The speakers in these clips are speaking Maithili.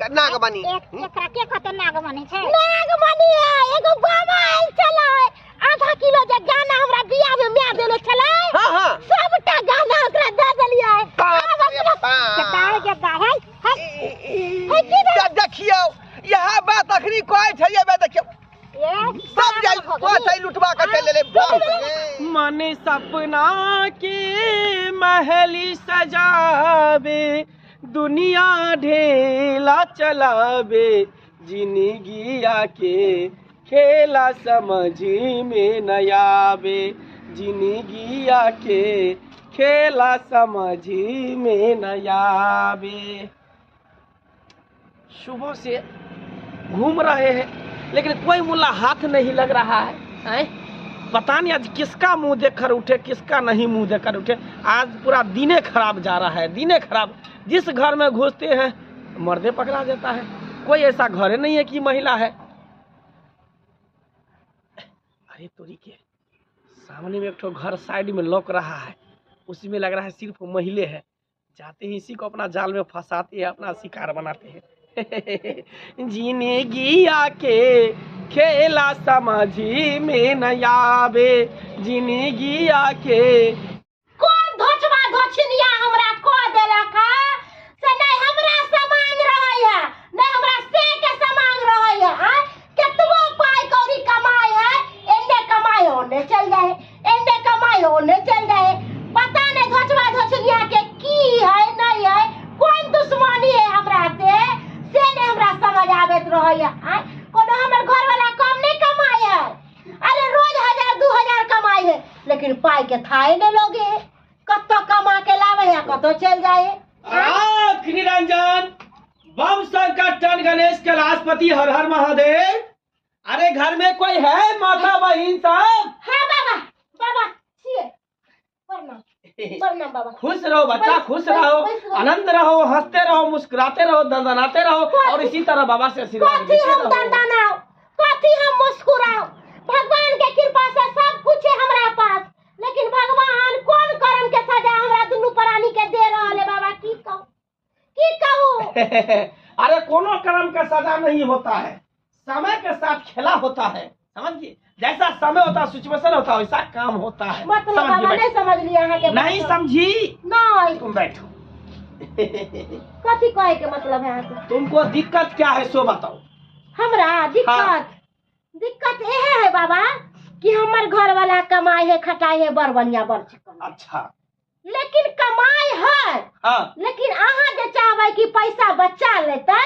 त नागमणि। एकरा के कहते नागमणि छै? नागमणि है, एगो बाबा आयल छलै, आधा किलो जे गाना हमरा बियाह में माय देले छलै। हाँ हाँ। सबटा गाना ओकरा दे देलियै। बाप रे बाप। कतार के गाय है है है की भेल? देखियौ, यह बात अखनी कहै छलियै बे, देखियौ सब जाई पाछै लुटवा के चलि एलै। बाप रे। मन सपना के महली सजावे, दुनिया ढेला चलावे, जिंदगिया के खेला समझी में न आवे, जिंदगिया के खेला समझी में न आवे। सुबह से घूम रहे हैं लेकिन कोई मुल्ला हाथ नहीं लग रहा है। हैं? पता नहीं आज किसका मुंह देखकर उठे, किसका नहीं मुंह देखकर उठे। आज पूरा दिने खराब जा रहा है, दिने खराब। जिस घर में घुसते हैं मर्दे पकड़ा जाता है। कोई ऐसा घर नहीं है कि महिला है। अरे तोरी के सामने में एक ठो घर साइड में लौक रहा है, उसी में लग रहा है सिर्फ महिले है। जाते ही इसी को अपना जाल में फंसाते हैं, अपना शिकार बनाते हैं। जिंदगिया के खेला समझी में न आवे, जिंदगिया के। कोन धोचबा धोछिनिया हमरा कह देलक है से नहीं हमरा सामान रहै है, नहीं हमरा से के सामान रहै है। आँय? केतबो पाइ कौड़ी कमाइ है, एन्ने कमाइ ओन्ने चल जाए, एन्ने कमाइ ओन्ने चल जाए। पता नहीं धोचबा धोछिनिया के की है नहीं है, कोन दुश्मनी है हमरा से नहीं हमरा समझ आबैत रहै है। आँय? कोनो हमर घरवाला कम नहीं कमाइ है, अरे रोज 1000 2000 कमाइ है, लेकिन पाइ के थाहे नहीं लोगे है। कत्तो कमा के लावे है, कत्तो चल जाए। आख निरंजन बम शंकर टन गणेश कैलाशपति हर हर महादेव। अरे घर में कोई है माता बहन साहब? हाँ बाबा, बाबा छिए। प्रणाम, प्रणाम बाबा। खुश रहो बच्चा, खुश रहो, आनंद रहो, हंसते रहो, मुस्कुराते रहो, दंदनाते रहो और इसी तरह बाबा से आशीर्वाद कथी लेते हम रहो। दंदनाओ, कथी हम मुस्कुराओ, भगवान के कृपा से सब कुछ है हमरा पास, लेकिन भगवान कोन कर्म के सजा हमरा दुनू प्राणी के दे रहल है बाबा, की कहू, की कहू। अरे कोनो कर्म का सजा नहीं होता है, समय के साथ खेला होता है, समझिए। जैसा समय होता है, सिचुएशन होता है, वैसा काम होता है। मतलब समझिए बाबा बैठो। नहीं समझ लिया अहाँ के नहीं बात। समझी? नहीं। तुम बैठो। कथी कहे के मतलब है अहाँ के? तुमको दिक्कत क्या है सो बताओ। हमरा दिक्कत? हाँ। दिक्कत यह है बाबा कि हमर घर वाला कमाई है खटाई है बड़ बढ़िया बड़ चिकन। अच्छा। लेकिन कमाई है, हाँ। लेकिन अहाँ जे चाहबै कि पैसा बचा लेतै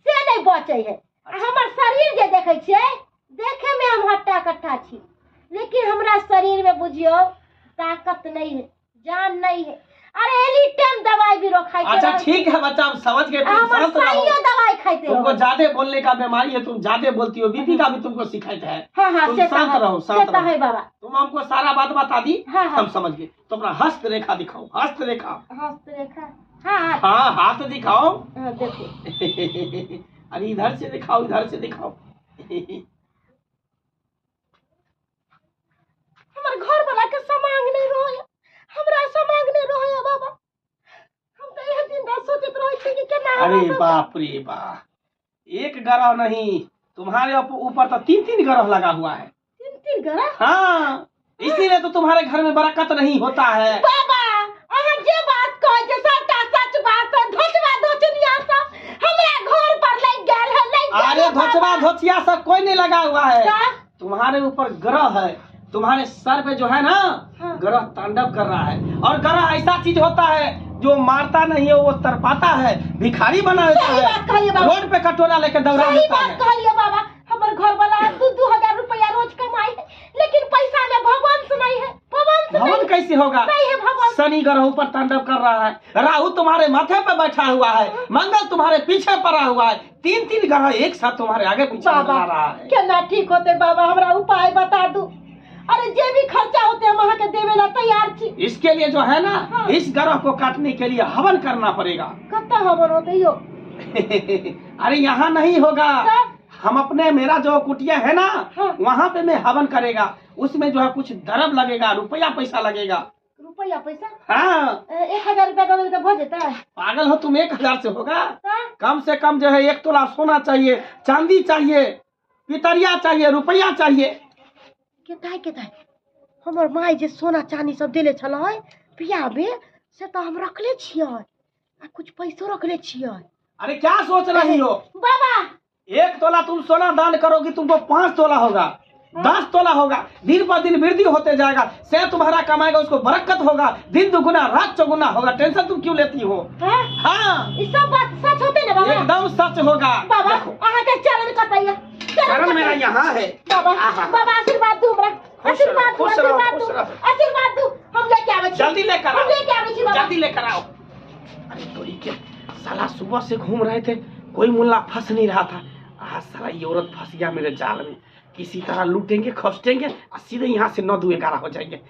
से नहीं बचे है। अच्छा। हमर शरीर जे देखै छियै, देखे में हम हट्टा कट्ठा छी, लेकिन हमरा शरीर में बुझियौ ताकत नहीं है, जान नहीं है। अरे एनी टाइम दवाई भी खाइते अच्छा रहै। ठीक है बच्चा, हम समझ गए, तुम हमर शांत रहो। सैयो दवाई खाइते तुमको रहै। ज्यादा बोलने का बीमारी है, तुम ज्यादा बोलती हो, बीपी का भी तुमको शिकायत है। हाँ हाँ, तुम से शांत तो है, रहो, से शांत तो रहो। है बाबा। तुम हमको सारा बात बता दी, हाँ, हाँ। हम समझ गए। तुम अपना हस्त रेखा दिखाओ, हस्त रेखा। हस्त रेखा, हाँ, हाँ। हाँ, हाथ दिखाओ। हाँ, देखो। अरे इधर से दिखाओ, इधर से दिखाओ। हमर घर वाला के समांग नहीं रहे, हमरा समांग नहीं रहे बाबा। हम तो यह दिन रात सोचत रहे छी कि केना हमरा अरे सब- बाप रे बाप, एक ग्रह नहीं, तुम्हारे ऊपर तो 3-3 ग्रह लगा हुआ है। 3-3 ग्रह? हाँ, इसीलिए तो तुम्हारे घर में बरकत नहीं होता है। बाबा अहाँ जे बात कहै छै सबटा सच बात है। धोचबा धोचनिया सब हमरा घर पर लग गेल है, लग गेल अरे है बाबा। धोचबा धोचिया सब कोई नहीं लगा हुआ है, का? तुम्हारे ऊपर ग्रह है, तुम्हारे सर पे जो है ना, हाँ। ग्रह तांडव कर रहा है। और ग्रह ऐसा चीज होता है जो मारता नहीं है, वो तरपाता है, भिखारी बना देता सही है, बात कहलिए बाबा। रोड पे कटोरा लेकर दौड़ा सही देता बात है। कहलिए बाबा। हमर घर वाला 2-2 हजार रुपया रोज कमाई है, लेकिन पैसा में भगवान से नहीं है, भगवान से भगवान नहीं। कैसे होगा? नहीं है भगवान। शनि ग्रह ऊपर तांडव कर रहा है, राहु तुम्हारे माथे पे बैठा हुआ है, मंगल तुम्हारे पीछे पड़ा हुआ है, 3-3 ग्रह एक साथ तुम्हारे आगे पीछे बाबा, नजर आ रहा है। केना ठीक होते बाबा, हमरा उपाय बता दू। अरे जे भी खर्चा होते हम अहाँ के देवे ला तैयार छी। इसके लिए जो है ना, हाँ। इस ग्रह को काटने के लिए हवन करना पड़ेगा। कत्ता हवन होते यो? अरे यहाँ नहीं होगा, तब? हम अपने मेरा जो कुटिया है ना, हाँ। वहाँ पे मैं हवन करेगा, उसमें जो है कुछ दरब लगेगा, रुपया पैसा लगेगा। रुपया रुपया पैसा? हाँ। 1000 रुपया दऽ देबै तऽ भऽ जेतै? पागल हो तुम, 1000 से होगा? तऽ कम से कम जो है 1 तोला सोना चाहिए, चांदी चाहिए, पितरिया चाहिए, रुपया चाहिए। केताय केताय हमर माय जे सोना चानी सब देले छलै बियाह में, से तऽ हम रखले छियै आ कुछ पैसो रखले छियै। अरे क्या सोच रही हो बाबा? 1 तोला तुम सोना दान करोगी, तुमको 5 तोला होगा, 10 तोला होगा, दिन पर दिन वृद्धि होते जाएगा। से तुम्हारा कमाएगा उसको बरकत होगा, दिन दुगुना रात चौगुना होगा। टेंशन तुम क्यों लेती हो? हाँ? हाँ। ई सब बात सच होते ना बाबा? एकदम सच होगा। बाबा, देखो, अहाँ के चरण कतैया? चरण मेरा यहाँ है। बाबा, आहा। बाबा आशीर्वाद दू हमरा। खुश आशीर्वाद दू। रहो, खुश रहो, आशीर्वाद खुश दू। रहो। आशीर्वाद दू, हम लेके आबै छी। जल्दी लेकर हम आओ। लेके आबै छी बाबा। जल्दी लेकर आओ। अरे तोरी के साला, सुबह से घूम रहे थे, कोई मुल्ला फंस नहीं रहा था। आज साला ये औरत फंस गया मेरे जाल में। किसी तरह लूटेंगे खसटेंगे और सीधे यहाँ से 9 2 11 हो जाएंगे।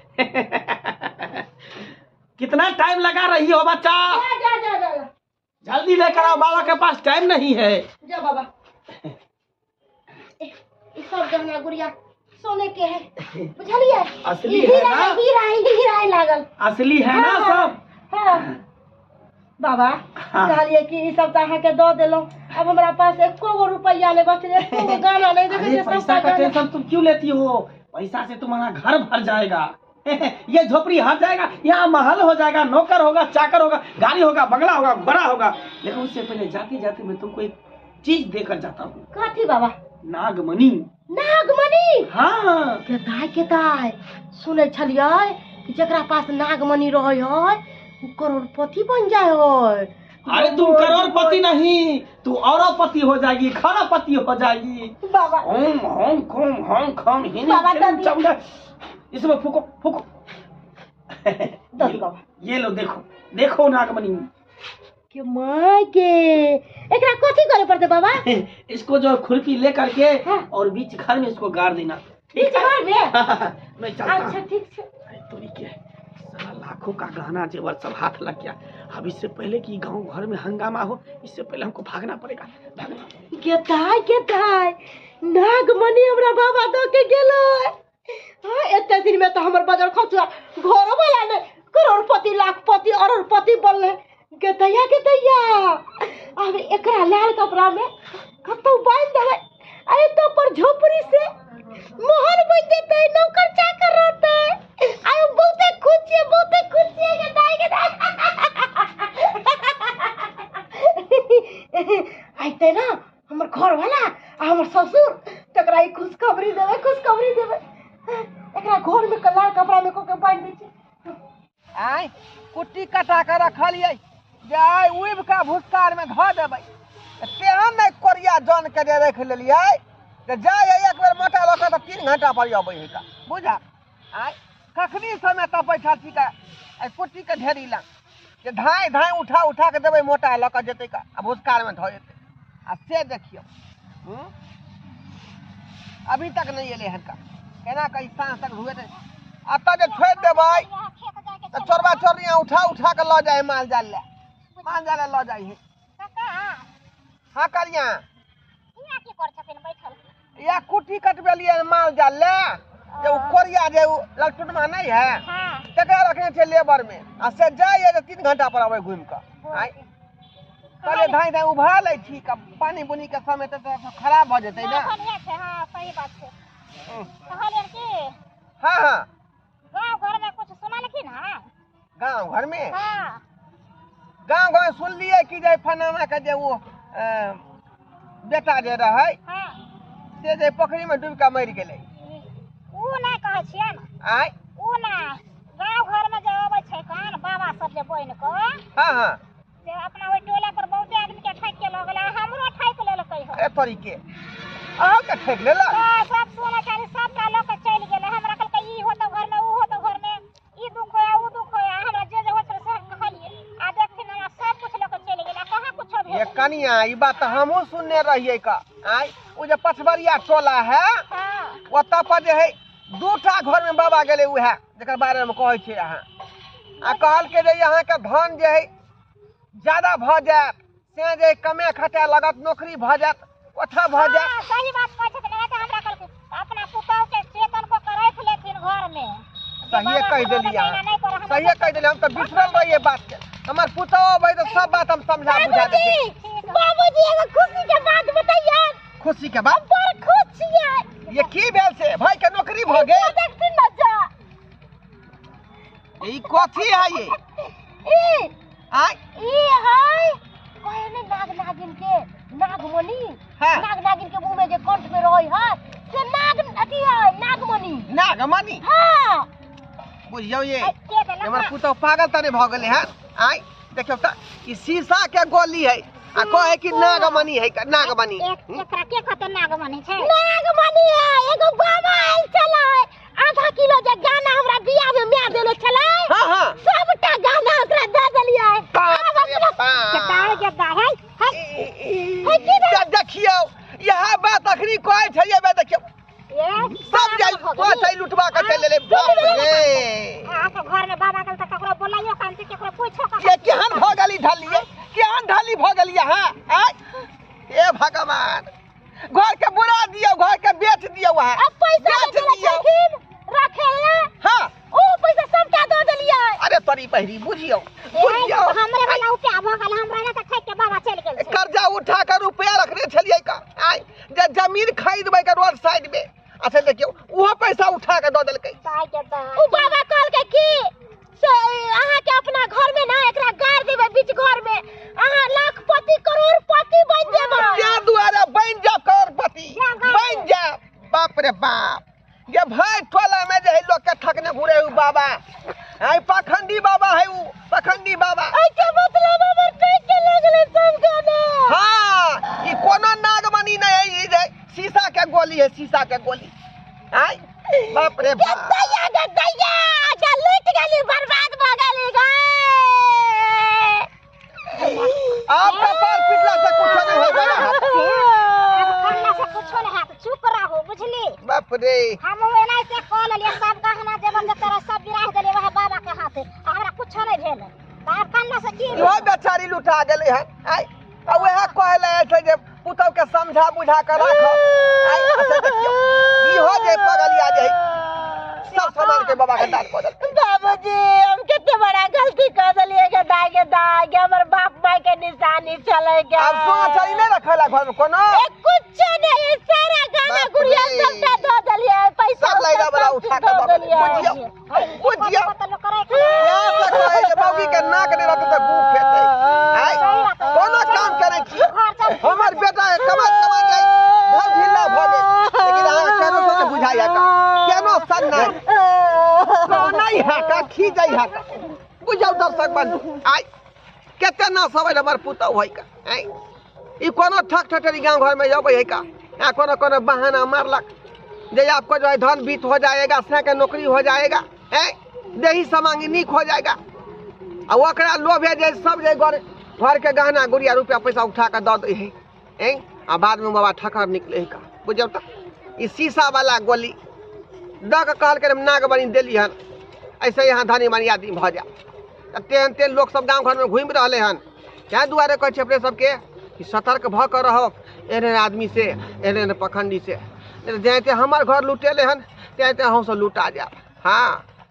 कितना टाइम लगा रही हो बच्चा? जा जा जा जा जा। जल्दी लेकर आओ, बाबा के पास टाइम नहीं है। जा बाबा। ई सब गहना गुड़िया सोने के है, बुझलिए? असली ई है हीरा ना? हीरा हीरा लागल। असली है ना सब? हाँ बाबा। हाँ। कहलिए कि ई सब तऽ अहाँके दऽ देलहुँ, अब हमरा पास एको गो रुपैआ नहि बचलै, एको गो गहना नहि। देखै अरे छियै पैसा सबटा का गहना। टेंशन तुम क्यों लेती हो? पैसा से तुम्हारा घर भर जाएगा, ये झोपड़ी हट जाएगा, यहाँ महल हो जाएगा, नौकर होगा, चाकर होगा, गाड़ी होगा, बंगला होगा, बड़ा होगा। लेकिन उससे पहले जाते जाते मैं तुमको एक चीज देकर जाता हूँ। कथी बाबा? नागमणि। नागमणि? हाँ। केताय केताय, सुनै छलियै कि जकरा पास नागमणि रहै है ओ करोड़पति बन जाइ है। अरे तुम करोड़पति नहीं, तू औरपति हो जाएगी, खरपति हो जाएगी। बाबा। ओम होम खोम होम खम हिनी बाबा, चिम दादी। चमड़ा। इसमें फूको फूको। दस ये लो, बाबा। ये लो, देखो देखो नागमणि। के my के, एकरा कथी करे पड़तै बाबा? इसको जो खुरपी ले करके हाँ। और बीच घर में इसको गाड़ देना। बीच घर में? मैं चलता अच्छा हूँ। ठीक छै। अरे तोरी के साला, लाखों का गहना जेवर सब हाथ लग गया। अब इससे पहले कि गांव घर में हंगामा हो, इससे पहले हमको भागना पड़ेगा, भागना। गेताय गेताय, नागमणि हमरा बाबा दऽ के गेलै। हाँ, एते दिन में तऽ हमर बजर खचुआ घरो वाला ने करोड़पति लाखपति अरबपति बनलै। गेतैया गेतैया, अब एकरा लाल कपड़ा में कतौ बांधि देबै आ एतऽ पर झोपड़ी से महल बनि जेतै, नौकर चाकर रहतै। आ हम बहुते खुश छियै, बहुते खुश छियै। गेताय गेताय, अयतै ने हमर घरवाला आ हमर ससुर, तकरा ई खुशखबरी देबै, खुशखबरी देबै। एकरा घर में लाल कपड़ा में कऽ के बांधि दै छियै। आय कुट्टी कटा के रखलियै जे आइ उबि कऽ भुसकार में धऽ देबै, तेहन नहि कोरिया जन के जे राखि लेलियै तऽ जाइ है एक बेर मोटा लऽ कऽ तऽ 3 घंटा पर अबै है का बुझा। आय कखनी समय तक बैठल छी का आइ कुट्टी के ढेरी लग जे धाँइ धाँइ उठा उठा के देबै, मोटा लऽ कऽ जेतै का आ भुसकार में धऽ जेतै। आ से देखियौ, अभी तक नहि एलै हन का, केना कऽ ई साँझ तक धुएतै। एतऽ जे छोड़ि देबै तऽ चोरबा चोरनिया उठा उठा के लऽ जाइ है, माल जाल लए, माल जाल लए लऽ जाइ है। काका। हाँ करिया। हियाँ की करै छथिन बैठल? या कुट्टी कटबेलियै माल जाल लए जे ओ कोरिया जे ओ ललटुनमा नहि है, तकरा रखने छै लेबर में आ से जाइ है तऽ 3 घंटा पर अबै घुमि कऽ। आइ कहलियै धाँइ धाँइ उभा लै छी कऽ, पानि बुनी के समय तऽ खराब भऽ जेतै ने। बढ़िआँ छै, हाँ सही बात छै। कहलियनि कि हाँ हाँ। गाँव घरमे कुछ सुनलखिन हँ? गाँव घर में? हाँ। गाँव घर सुनलियै कि जे फलाना के जे ओ बेटा जे रहै, से जे पोखरि में डूबि कऽ मरि गेलै। उ नहि कहै छियनि। आइ उ ना, गाँव घरमे जे अबै छै कान बाबा सब जे बनि कऽ, हाँ हाँ। से अपना ओहि टोला पर बहुते आदमी के ठकि के लऽ गेलै, हमरो ठकि लेलकै हँ। अरे तोरीके, अहाँके ठकि लेलक? तऽ सब सोना चाँदी सबटा लऽ कऽ चलि गेलै। हमरा कहलकै ई होतौ घरमे, उ होतौ घरमे, ई दुख होया, उ दुख होया। हमरा जे जे होइ छलै से हम कहलियै आ देखथिन हमरा सब कुछ लऽ कऽ चलि गेलै, कहाँ कुछो ये भेल। कनिया, ई बात तऽ हमहूँ सुनने रहियै का। आइ ओ जे पछबरिया टोला है, ओतऽ पर जे है 2टा घर में बाबा गेलै, उएह जकर बारे में कहै छियै अहाँ, आ कहलकै जे अहाँके धन जे है ज्यादा भऽ जायत, से जे कमे खटाए लागत, नौकरी भऽ जायत, ओठा भऽ जायत। हाँ, सही बात कहै छथिन। तऽ हमरा कहलकै अपना पुतहु के चेतन कऽ के राखि लेथिन घरमे। सहिए कहि देलियै अहाँ, सहिए कहि देलियै। हम तऽ बिसरल रहियै बात के। हमर पुतहु अबै तऽ सब बात हम समझा बुझा देबै। बाबूजी एगो खुशी के बात बतैया। खुशी के बात? बड़ खुश छियै। ये की भेल से? भाई के नौकरी भऽ गेल? देखथिन न जा। ई कथी है ये? ई आय ई है कहे ने नाग नागिन के नागमणि। हाँ। नाग नागिन के मुंह में जे कंठ में रहै है से नाग अथी है नागमणि। नागमणि? हाँ। बुझियौ ये के देलक? हमर पुतहु पागल तऽ नहि भऽ गेलै हँ? आय देखियौ तऽ ई शीशा के गोली है आ कहे कि नागमणि है, नागमणि। एकरा के कहते नागमणि छै? नागमणि है। एगो बाबा आयल छलै, आधा किलो जे गाना हमरा बियाह में माय देले छलै। हाँ हाँ। सबटा गाना ओकरा दे देलियै। बाप रे बाप। के जे गा है है है की भेल? देखियौ यह बात अखनी कहै छलियै बे, देखियौ सब जाइ कहै लुटवा के चलि एलै। बाप रे। अहाँ सब घर में बाबा गेल तऽ ककरो बोलाइयो कान छै, केकरो पूछो का। ये केहन भऽ गेली ढाली, ये केहन ढाली भऽ गेली अहाँ? आय हे भगवान, घर के बुरा दियौ, घर के बेच दियौ अहाँ। अब पैसा बेच देले दियौ। छलखिन रखे ला। हाँ। ओ पैसा सबटा दऽ देलियै। अरे तोरी बहरी बुझियौ बुझियौ। हमरे वाला रुपया भऽ गेल, हमरा ने तऽ ठकि के बाबा चलि गेल छै। कर्जा उठा के रुपया रखने छलियै का? आय जे जमीन खरीदबै के रोड साइड में, अच्छा देखियौ ओहो पैसा उठा के दऽ देलकै। ओ बाबा कहलकै कि से अहाँ के अपना घर में ना एकरा गाड़ देबै बीच घर में, अहाँ लाखपति करोड़पति बनि जेबै। क्या दुआरे बनि जाब करोड़पति बनि जाब। बाप रे बाप, ये भाई टोला में जे है लोग के ठकने घुरे उ बाबा है, पाखंडी बाबा है उ, पाखंडी बाबा। एके मतलब हमर ठकि के लगलै सब गाना। हाँ, ई कोनो नागमणि नहीं है, ई जे शीशा के गोली है, शीशा के गोली। आय बाप रे बाप। दैया गे दैया गे लुटि गेली, बर्बाद भऽ गेली गे। आप कपार पिटला से कुछ नहीं होय बड़ा। आब करला से कुछो नहीं हैत, चुप रहू बुझली। बाप रे। हम एनाहिते कऽ लेलियै सब गहना जेवर जते रहै सब बिराह देलियै वएह बाबा के हाथे, आ हमरा कुछो नहि भेल। तऽ आब करला से की? इहो बेचारी लुटा गेलै हन। आय आ वएह कहै लए आयल छै जे पुतहु के समझा बुझा के राखब। आय अच्छा देखियौ इहो जे पगलिया जे सब सामान के बाबा के दान कऽ देलकै। बाबूजी हम कते बड़ा गलती कऽ देलियै गे दाय गे दाय गे, हमर बाप माय के निशानी छलै गे। आब सोना चानी नहि रखल है घर में कोनो? कुछो नहीं, सारा गाना गुड़िया सबटा दऽ देलियै, पैसा सब लैला वाला उठा के दऽ देलियै। बुझियौ बुझियौ इएह से कहै जे मौगी के नाक नहि रहतै तऽ गुह फेटै। आय कोनो काम करै छी, हमर बेटा कमा कमा जाइ धर ढिल्ला भऽ गेल, लेकिन अहाँ केनो सन नहि बुझाइया का, केनो सन नहि नहीं है का, खींचै है का। बुझियौ दर्शक बंधु, आय कते ना सब हमर पुतहु है का। आय ई कोनो ठक ठठरी गाँव घर में अबै है का, आ कोनो कोनो बहाना मारलक जे आपको जो है धन बीत हो जाएगा, से के नौकरी हो जाएगा, है देही समांगी नीक हो जाएगा। आ ओकरा लोभे जे सब जे घर घर के गहना गुड़िया रुपया पैसा उठा के दऽ दै है, हैं आ बाद में बाबा ठकर निकले है का। बुझियौ तऽ ई शीशा वाला गोली दऽ के कहलकै हम नागमणि देली हन, ऐसे यहाँ धनी मनी आदमी भऽ जाए। तऽ तेहन तेहन लोक सब गाँव घरमे घुमि रहलै हन। ताहि दुआरे कहै छी अपने सबके कि सतर्क भऽ कऽ रहब एहन एहन आदमी से, एहन एहन पखंडी से। जेनाहिते हमर घर लुटेलै हन तेनाहिते अहूँ सब लुटा जायब। हाँ।